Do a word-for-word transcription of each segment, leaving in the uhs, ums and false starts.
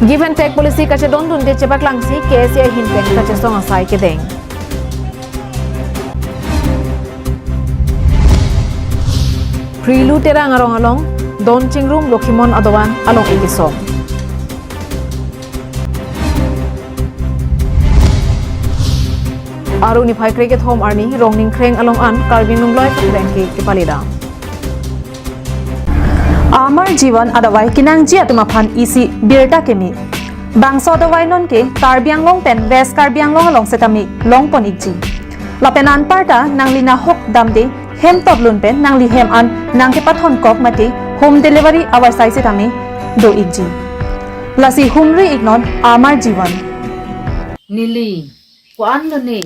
Give and take policy kachedondunde chepaklangsi K S A ahin pen kachesong asai kedeng. Phrilu Terang arong along don chingrum Lokhimon adovan along ikisong. Aru niphai krekethom arni Rongning Kreng along an Karbi Anglong Loi Phakreng ke kepalidam. Amar Jivan adawai kenangji atum aphan isi birta keme. Bangso adawai non ke Karbi Anglong pen West Karbi Anglong along setame longpon ikji. Lapen anparta nangli nahok damde hem totlun pen nangli hem an nangkepathon kok mate home delivery avarsai setame do ikji. Lasi humri iknon Amar Jivan. Neli ko-an lo ne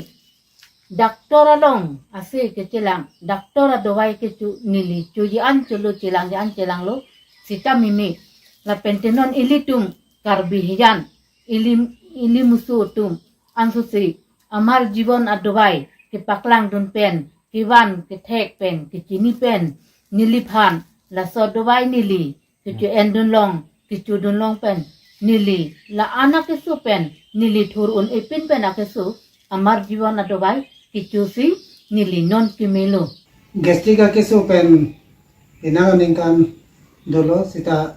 doctor along ase kechelang, doctor adawai kecho neli choji an cholo chelang ji an chelanglo sita mimi. Lapen tenon ilitum Karbi hijan ili, ili musu atum ansusi Amar Jivan adawai kepaklangdun pen, kevan kethek pen, kechini pen neliphan laso adawai neli kecho-endun long, kechodun long pen neli la-an akeso pen neli thur un-e pin pen akeso Amar Jivan adawai kechosi neli non kemelo. Gastric akeso pen penang aningkan dolo sita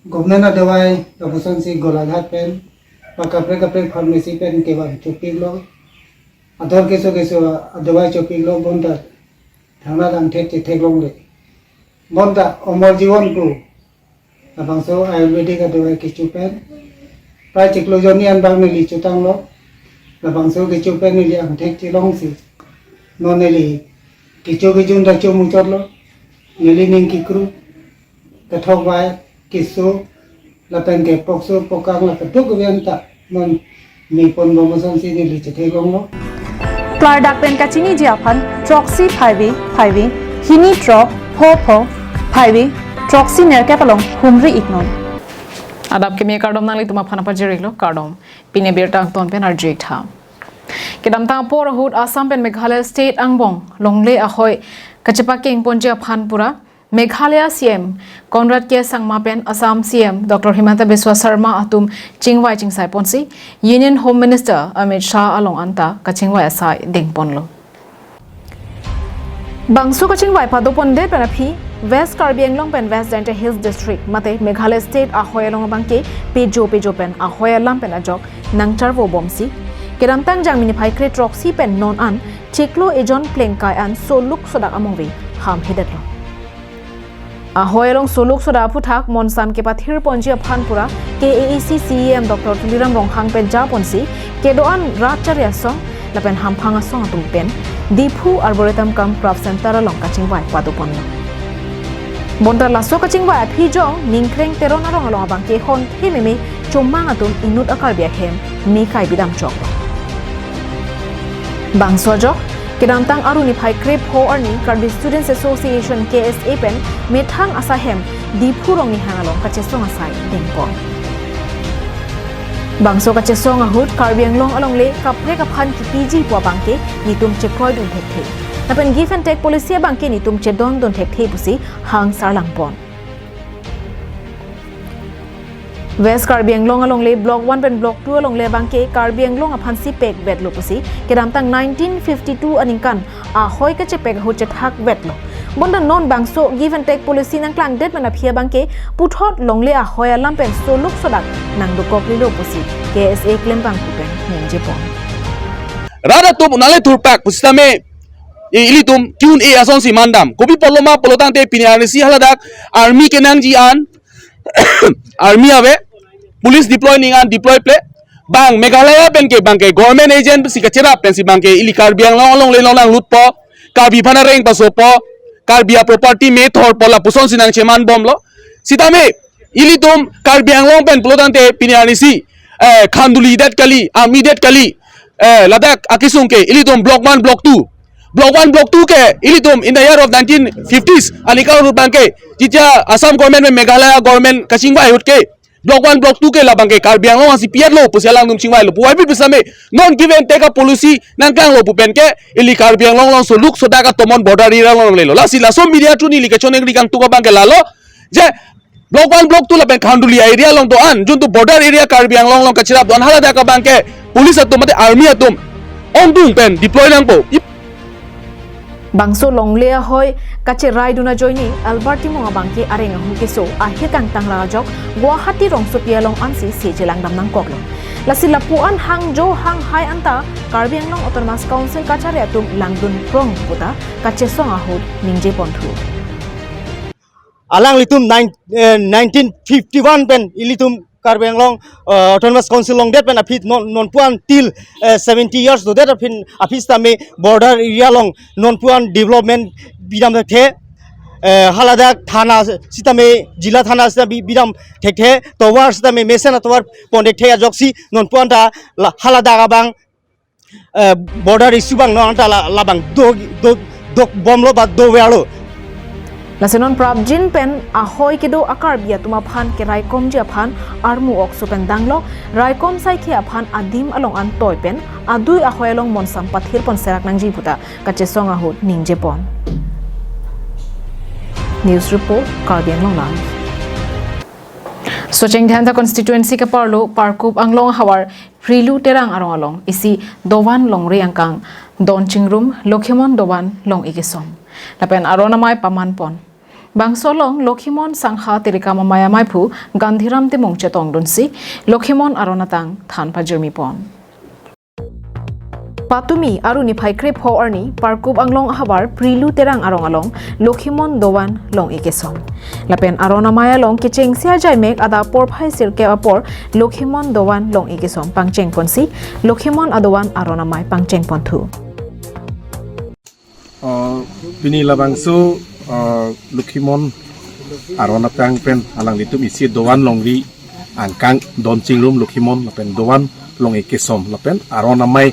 government adawai lapuson si Golaghat pen pa kaprek kaprek pharmacy pen kevang chopiklo. Ador keso keso adawai chopiklo bonta thangnalang thek chetheklongle. Bonta Amar Jivan pu labangso Ayurvedic adawai kecho pen prai chiklo jonni an bang neli chotanglo. Labangso kecho pen neli angthek chelongsi non neli kecho kejun ta chomuchotlo. Neli ning kekru, kethok vai, keso, lapen ke pokso pokang la keduk kevian ta non mepon bom asonsi neli chetheklonglo. Klardak pen kachiniji aphan throksi phaivi phaivi hini throk pho pho phaivi throksi nerkep along humri iknon. Adap keme kardom, nanglitum aphan apajirilo kardom. Pini abirta angton pen arju-ik tha. Kedamtang apor ahut Assam pen Meghalaya state angbong longle ahoi kachepakengponji aphan pura Meghalaya C M Conrad K Sangma pen Assam C M Doctor Himanta Biswa Sarma atum chingvai chingsaiponsi Union Home Minister Amit Shah along anta kachingvai asai dengponlo. Bangso kachingvai padopondet pen aphi West Karbi Anglong pen West Jaintia Hills District mate Meghalaya State ahoi along abangke pejo pejo pen ahoi alam pen ajok nangcharvo bomsi kedamtang Jangmi niphai kre throksi pen non an chiklo ejon plengkai an soluk sodak amongve hamhedetlo. Ahoi along soluk sodak aphuthak monsam kepathirponji aphan pura K A A C C E M Doctor Tuliram Ronghang pen japonsi kedo-an rat chari asong lapen hamphang asong atum pen Diphu Arboretum cum Craft Center along kachingvai padoponlo. Bonta laso kachingvai aphi jong Ningkreng Teron arong along abangke honthe meme chomang atum inut a-Karbi ahem mekai bidam chok. Bangso ajok kedamtang Aru niphai kre pho arni Karbi Students Association, K S A pen methang asahem Diphu Rongnihang along kachesong asai dengpon. Bangso kachesong ahut Karbi Anglong alongle kaprek aphan kipiji pu abangke netum chekroidun thekthe. Lapen give and take policy abangke netum chedondun thekthe pusi hangsar langpon. West Karbi Anglong alongle Block one pen Block two alongle abangke Karbi Anglong aphansi pekvetlo pusi kedamtang nineteen fifty-two aningkan ahoi kachepek ahut chethakvetlo. Bonta non bangso give and take policy nangklangdet pen aphi abangke puthot longle ahoi alam pen soluk sodak nangdokoklilo pusi K S A klembangphu pen ningjepon. Rat atum unale thurpak pusitame, e, ilitum ki-un-e asonsi mandam. Kopi pulo ma pulotangte pini arnisi haladak army kenangji an, army ave, police deploy ning an deploy ple. Bang Meghalaya pen ke bangke government agent si kacherap pensi bangke ili Karbi Anglong alongle lo nanglutpo, Karbi aphan areng pasopo, Karbi a-property methorpo lapusonsi nangcheman bomlo. Sitame ilitum Karbi Anglong pen pulotangte pini arnisi, eh, khanduli det kali, army det kali, eh, ladak akesung ke ilitum Block one, Block two. Block one, Block two ke ilitum in the year of nineteen fifties aningkan ahut bangke, jitya Assam government pen Meghalaya government kachingvai ahut ke Block one, Block two ke labangke Karbi Anglong aphansi pietlo pusi alangtum chingvailo. Puvoiphit pusitame non give and take a-policy nangklanglo pu pen ke ili Karbi Anglong along soluk sodak atomon border area along lelo. Lasi laso media through neli kachoningri kangtuk abangke lalo je Block one, Block two lapen Khanduli area along do-an, juntu border area Karbi Anglong along kachirap do-an haladak abang ke police atum mate army atum ongdung pen deploy nangpo. Ip- Bangso longle ahoi kacherai dun ajoine Albert Timung abang ke areng ahu keso ahir kangtang ra ajok Guwahati rongsopi along ansi se chelangdam nangkoklo. Lasi lapu-an hangjo hanghai anta Karbi Anglong Autonomous Council kachari atum langdun prong puta kachesong ahut ningje ponthu. Alanglitum nine, eh, nineteen fifty-one pen ilitum Karbi Anglong, eh, Autonomous Council longdet pen aphi non nonpu-an till, eh, seventy years dodet aphi, aphi sitame border area along nonpu-an development bidam thekthe, eh, haladak thana sitame, jila thana sitame bi-, bidam thekthe, tovar sitame mesen atovar pon thekthe ajoksi nonpu-an ta la-, haladak abang, eh, border issue abang non ta la-, labang do, do, dobomlo ba doverlo. Lasi non prapjin pen ahoi kedo a-Karbi atum aphan keraikomji aphan armu okso pen danglo, raikom saikhe aphan adim along an toi pen adui ahoi along monsam pathir pon serak nangji puta kachesong ahut ningje pon. News report, Karbi Anglong Live. Socheng Dhenta constituency kaparlo Parkup Anglong ahavar Prilu Terang arong along isi dovan longri angkang Don Chingrum Lokhimon dovan long-e kesom lapen aron amei paman pon. Bangso along Lokhimon Sangha Tirikam Amei amaiphu Gandhiram Timung chetongdunsi Lokhimon aron atang than pajirmi pon. Patumi arni phai krepho arni Parkup Anglong ahavar Prilu Terang arong along Lokhimon dovan long-e kesom lapen aron amei along kechengsi ajaimek adap porphai sirkep apor Lokhimon dovan long-e kesom pangcheng ponsi Lokhimon adovan aron amei pangcheng ponthu. Uh, pini labangso, uh, Lokhimon aron atang pen alanglitum isi dovan longri angkang Don Chingrum Lokhimon lapen dovan long-e kesom lapen aron amei,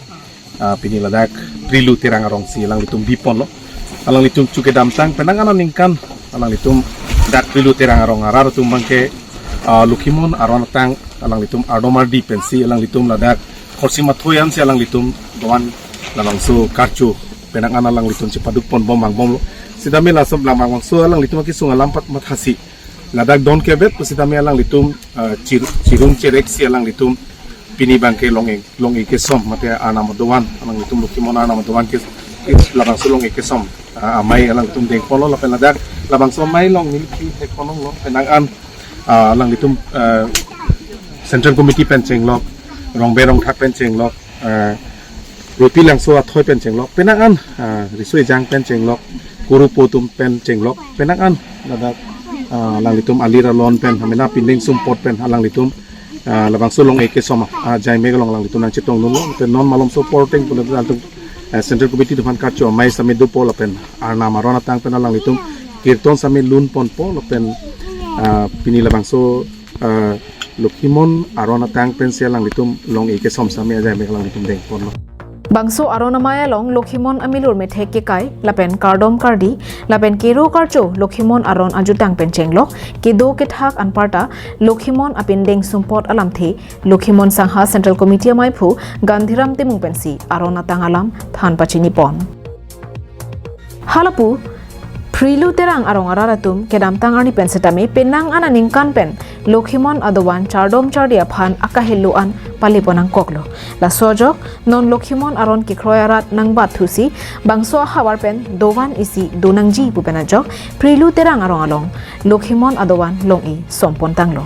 uh, pini ladak Prilu Terang arongsi alanglitum biponlo. Alanglitum chu kedamtang penang an aningkan alanglitum dak Prilu Terang arong arat atum abangke, uh, Lokhimon aron atang alanglitum ardom ardi pensi alanglitum ladak Khorsim athoi ansi alanglitum dovan labangso karcho penang an alanglitum chepaduk ponbom vangbomlo. Sitame laso labangso alanglitum akesung alam pat mathasi ladak don kebet pu sitame alanglitum, ah, chir-, chirum chereksi alanglitum pini abangke long-e, long-e kesom mate arnam adovan, alanglitum Lokhimon arnam adovan ke, ke labangso long-e kesom, ah, amei alanglitum dengponlo lapen ladak labangso amei along neli ki thekponlonglo penang an, ah, alanglitum, ah, Central Committee pen chenglok, Rongber Rongthak pen chenglok, ah, Repi Langso athoi pen chenglok, penang an, ah, riso ejang pen chenglok, kurupo atum pen chenglok, penang an ladak, ah, alanglitum alir alon pen, hamena pindeng sumpot pen alanglitum, ah, labangso long-e kesom, ah, ajaimek along alanglitum nangchetongdunlo, pen non malomso porteng pu alanglitum, ah, Central Committee atum aphan karcho amei sitame dopo lapen arnam aron atang pen alanglitum kirton sitame lun ponpo lapen, ah, pini labangso, ah, Lokhimon aron atang pensi alanglitum long-e kesom sitame ajaimek alanglitum dengponlo. Bangso aron amei along Lokhimon amilur methek kekai lapen kardom kardi lapen kero karcho Lokhimon aron ajutang pen chenglok, kedo kethak anparta Lokhimon apindeng sumpot alamthe Lokhimon Sangha Central Committee amaiphu Gandhiram Timung pensi aron atang alam than pachini pon. Halapu Prilu Terang arong arat atum kedamtang arni pen setame penang an aningkan pen Lokhimon adovan chardom chardi aphan akahelo an pale pon nangkoklo. Laso ajok non Lokhimon aron kekroi arat nangbat thusi bangso ahavar pen dovan isi do nangji pu pen ajok Prilu Terang arong along Lokhimon adovan long-e som pon tanglo.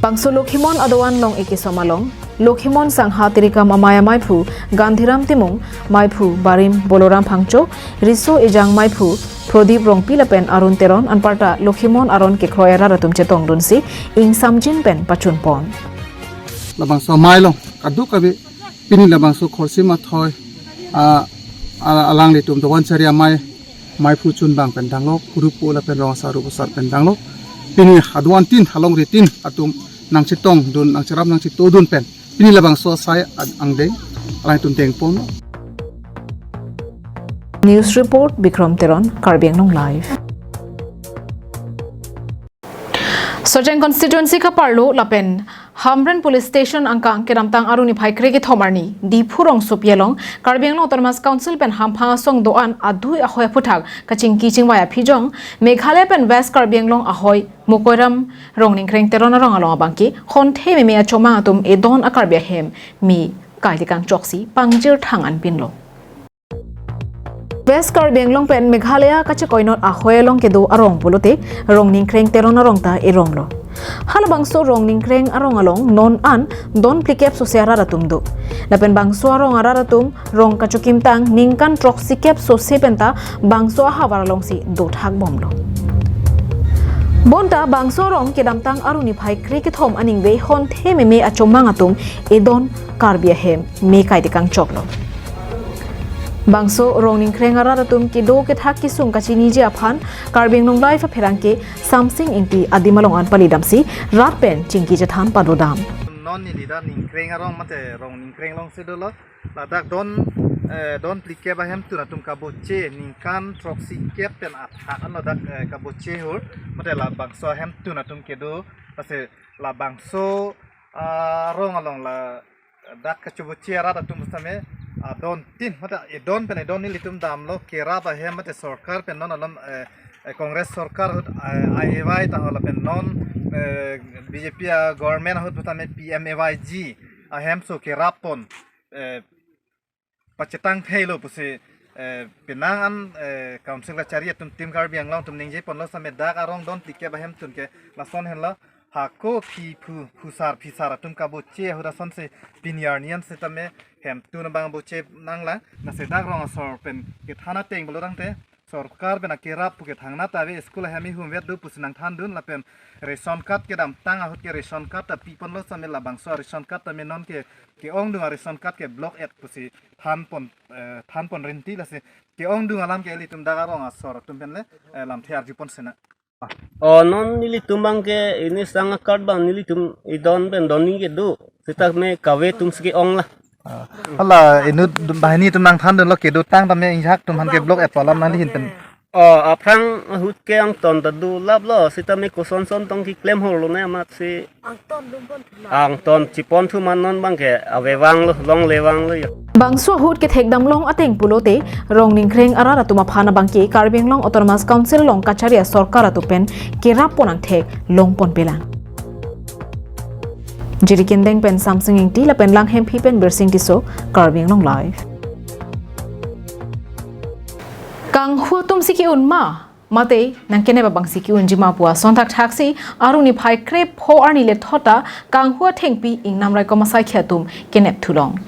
Bangso Lokhimon adovan long-e kesom along Lokhimon Sangha Tirikam Amei amaiphu Gandhiram Timung, maiphu Barim Boloram Phangcho, riso ejang maiphu Prodip Rongpi lapen Arun Teron anparta Lokhimon aron kekroi arat atum chetongdunsi ingsamjin pen pachun pon. Labangso amei along kadokave pini labangso Khorsim athoi, ah, ah, alanglitum dovan chari amei, maiphu chunbang pen danglok, kurupo lapen rong asar rup asar pen danglok. Pini haduan tin, halongri tin atum nangchetongdun, nangcherap nangchetodun pen pini labangso asai ang-, angdeng alangtum dengpon. News report, Bikrom Teron, Karbi Anglong Live. Socheng constituency kaparlo lapen Hamren Police Station angkang kedamtang Aru niphai kre kethom arni Diphu rongsopi along Karbi Anglong Autonomous Council pen hamphang asong do-an adui ahoi aphuthak kachingki chingvai aphi jong Meghalaya pen West Karbi Anglong ahoi Mokoiram Rongningkreng Teron arong along abangke honthe meme achomang atum edon a-Karbi ahem me kaitikang choksi pangjir thang anpinlo. West Karbi Anglong pen Meghalaya kachekoinot ahoi along kedo arong pulote Rongningkreng Teron arong ta erong lo. Halabangso Rongningkreng arong along non an don phlikep sose arat atum do. Lapen bangso arong arat atum rong kachokimtang ningkan throksikep sose penta bangso ahavar alongsi dothak bomlo. Bonta bangso arong kedamtang Aru niphai kre kethom aningve honthe meme achomang atum edon Karbi ahem me kaitikang choklo. Bangso Rongningkreng arat atum kedo kethak kesung kachiniji aphan Karbi Anglong Live apherangke Samsing Ingti adim along an palidamsi rat pen chingki chethan padodam. Non neli dak Ningkreng arong mate Rongningkreng alongsi dolo. Ladak don, eh, don phlikep ahemtun atum kaboche ningkan throksikep pen athak an ladak, eh, kaboche ahut mate labangso ahemtun atum kedo, lasi labangso, ah, arong along ladak kachoboche arat atum sitame, ah, don tin mate edon pen edon nelitum damlo kerap ahem mate sorkar pen non alam, eh, eh, Congress sorkar ahut, eh, I A Y ta ho lapen non, eh, B J P a-government ahut sitame P M A Y G ahemso kerap pon, eh, pachetang theilo pusi, eh, penang an, eh, Council kachari atum Team Karbi Anglong atum ningje ponlo sitame dak arong don phlikep ahemtun ke lason henlo, hako phi phu phusar phisar atum kaboche ahut asonsi pini arni an sitame hemtun abang boche nanglang, lasi dak rong asor pen kethan ateng pulo tangte sorkar pen akerap pu ke thangnat ave school ahem ihum vet do pusi nangthandun lapen ration card kedamtang ahut ke ration card ta piponlo sitame labangso ration card tame non ke ke-ongdung a-ration card ke block et pusi thanpon, eh, thanpon rinti, lasi ke-ongdung alam ke ilitum dak arong asor atum pen le, eh, lamthe arjupon sinang. O non nelitum abangke ini sang a-card abang nelitum edon pen don ningke do. Sitame kave atumsi ke-ong la. Ah, hala inut banghini atum nangthandunlo kedo tang tame ingjak atum aphan ke block et pu alam nangli hin pen. O aphrang ahut ke angton ta dolaplo sitame koson son tong keklem holo ne amatsi. Angton dumpon thuma. Angton chipon thuma non abangke ave vanglo, longle vanglo ya. Bangso ahut kethekdam long ateng pulote Rongningkreng arat atum aphan abangke Karbi Anglong Autonomous Council along kachari asorkar atum pen kerap pon angthek longponpelang. Jirikindeng pen Samsing Ingti lapen Langhemphi pen Birsing Tisso, Karbi Anglong Live. Kanghu atumsi ke-un ma mate nangkenep abangsi ke-unji ma pu ason thakthaksi Aru niphai krepho arni lethot ta kanghu athengpi ingnam raikom asaikhi atum kenep thulong.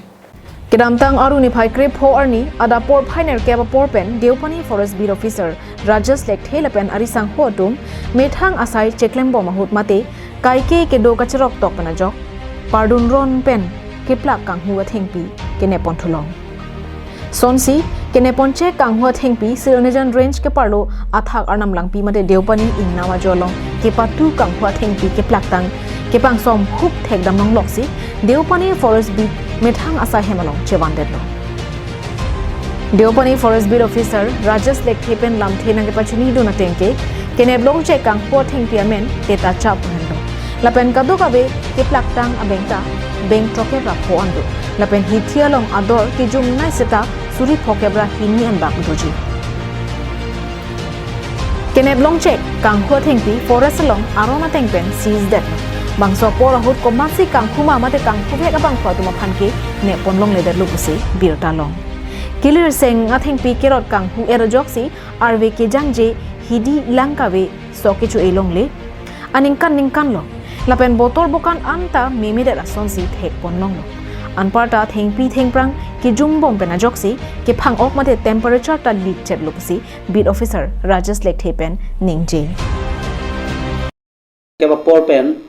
Kedamtang Aru niphai krepho arni adap porphai nerkep apor pen Deopani Forest Beat Officer Rajesh Lekthe lapen arisangho atum methang asai cheklembom ahut mate kaike kedo kacherok tok pen ajok pardun ron pen keplak kanghu athengpi kenep pon thulong. Sonsi kenep ponchek kanghu athengpi Sironijan Range keparlo athak Arnam Langpi mate Deopani ingnam ajo along kepatu kanghu athengpi keplaktang kepangsom hup thekdam longloksi Deopani Forest Beat methang asai hem along chevandetlo. Deopani Forest Beat Officer Rajesh Lekthe pen lamthe nangkepachinidun ateng ke kenep longchek kanghu athengpi amen Teta Cha pu henlo. Lapen kadokave keplaktang abeng ta beng throkkep ra pho an do. Lapen hithi along ador kejumnei seta suri phokep ra hini an bak doji. Kenep longchek kanghu athengpi forest along aron ateng pen seize detlo. Bangso apor ahut komatsi kanghu ma mate kanghu vek abangphu atum aphan ke nep pon longledetlo pusi birta long. Kilirseng athengpi kerot kanghu er ajoksi arve kejangje hidi lang kave sok kecho-e longle. Aningkan ningkan lo. Lapen botor bokan anta memedet asonsi thek pon longlo. Anparta thengpi thengphrang kejumbom pen ajoksi kephang ok mate temperature ta likchetlo pusi Beat Officer Rajesh Lekthe pen ningje. Kep apor pen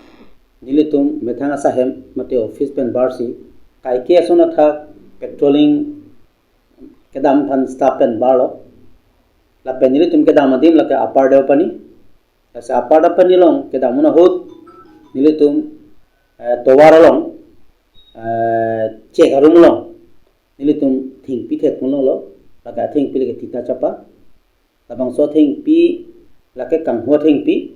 nelitum methang asai hem mate office pen barsi kaike ason athak patrolling kedam aphan staff pen barlo. Lapen nelitum kedam adim lake Upper Deopani. Lasi Upper Deopani along kedam un ahut nelitum, eh, tovar along, eh, check arum along nelitum thengpi thek pon longlo. Lake athengpi lake Teta Cha pu. Labangso athengpi lake kanghu athengpi.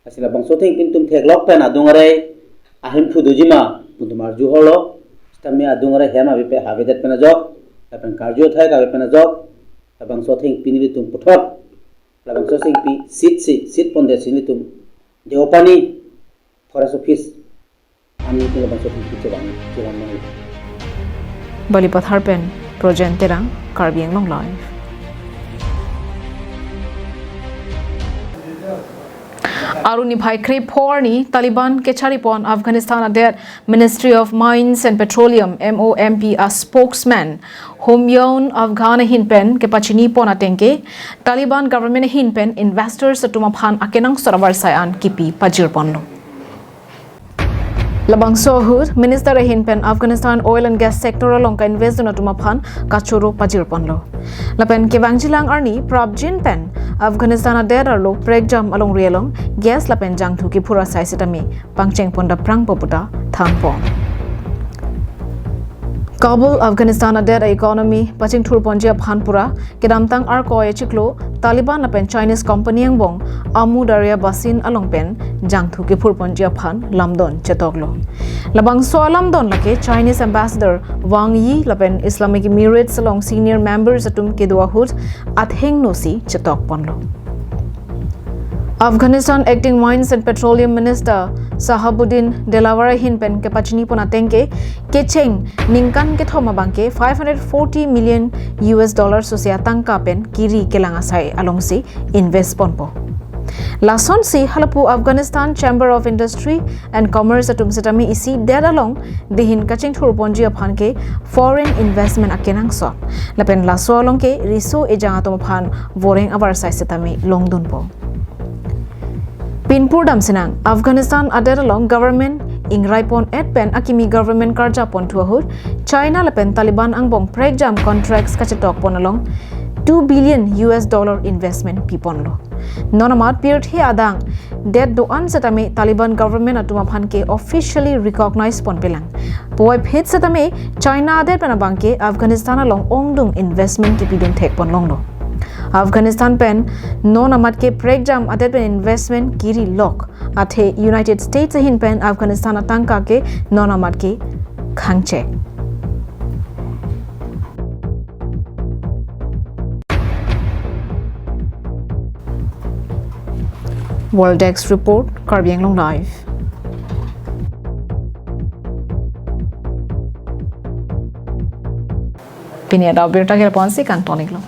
Lasi labangso athengpi nelitum theklok pen adung arei ahemphu dojima pu atum arju holo, sitame adung arai hem avepe avedet pen ajok, lapen karju athai kave pen ajok, labangso athengpi nelitum puthot, labangso athengpi seat si, seat pondet si nelitum Deopani Forest Office ani tung labangso athengpi chevang, chevang nang. Balipathar pen Projen Terang, Karbi Anglong Live. Arni phai krepho arni Taliban kecharipon Afghanistan adet Ministry of Mines and Petroleum, M O M P, a spokesman Homayoun Afghan ahin pen kepachinipon atengke, Taliban government ahin pen investors atum aphan akenangsot avarsai an kipi pajirponlo. Labangso ahut, Minister ahin pen Afghanistan oil and gas sector along ka-invest dun atum aphan kachoro pajirponlo. Lapen kevangjilang arni prapjin pen Afghanistan adet arlo prekjam alongri along gas lapen jangthu kiphur asai sitame pangchengpon daprangpo puta thanpon. Kabul, Afghanistan adet a-economy pachingthurponji aphan pura kedamtang Arkoi achiklo Taliban lapen Chinese company angbong Amu Darya Basin along pen jangthu kiphurponji aphan lamdon chetoklo. Labangso alamdon lake Chinese Ambassador Wang Yi lapen Islamic Emirates along senior members atum kedo ahut athengno si chetokponlo. Afghanistan Acting Mines and Petroleum Minister Sahabuddin Dilawar ahin pen kepachinipon atengke, kecheng ningkan kethom abangke five hundred forty million U S dollar sosi atangka pen kiri kelang asai alongsi invest ponpo. Lasonsi halapu Afghanistan Chamber of Industry and Commerce atum sitame isidet along dihin kachingthurponji aphan ke foreign investment akenangsot. Lapen laso along ke riso ejang atum aphan voreng avarsai sitame longdunpo. Pinpur damsinang, Afghanistan adet along government ingraipon-et pen akimi government karjaponthu ahut, China lapen Taliban angbong prekjam contracts kachetokpon along two billion U S dollar investment piponlo. Non amat pirthe adang det do-an setame Taliban government atum aphan ke officially recognize ponpelang. Puvoiphit setame China adet pen abangke Afghanistan along ongdung investment kipidun thekponlonglo. Afghanistan pen non amat ke prekjam adet pen investment kiri lok, athe United States ahin pen Afghanistan atangka ke non amat ke khangchek. World Desk Report, Karbi Anglong Live. Pini adap birta ke ponsi kangtoniklo.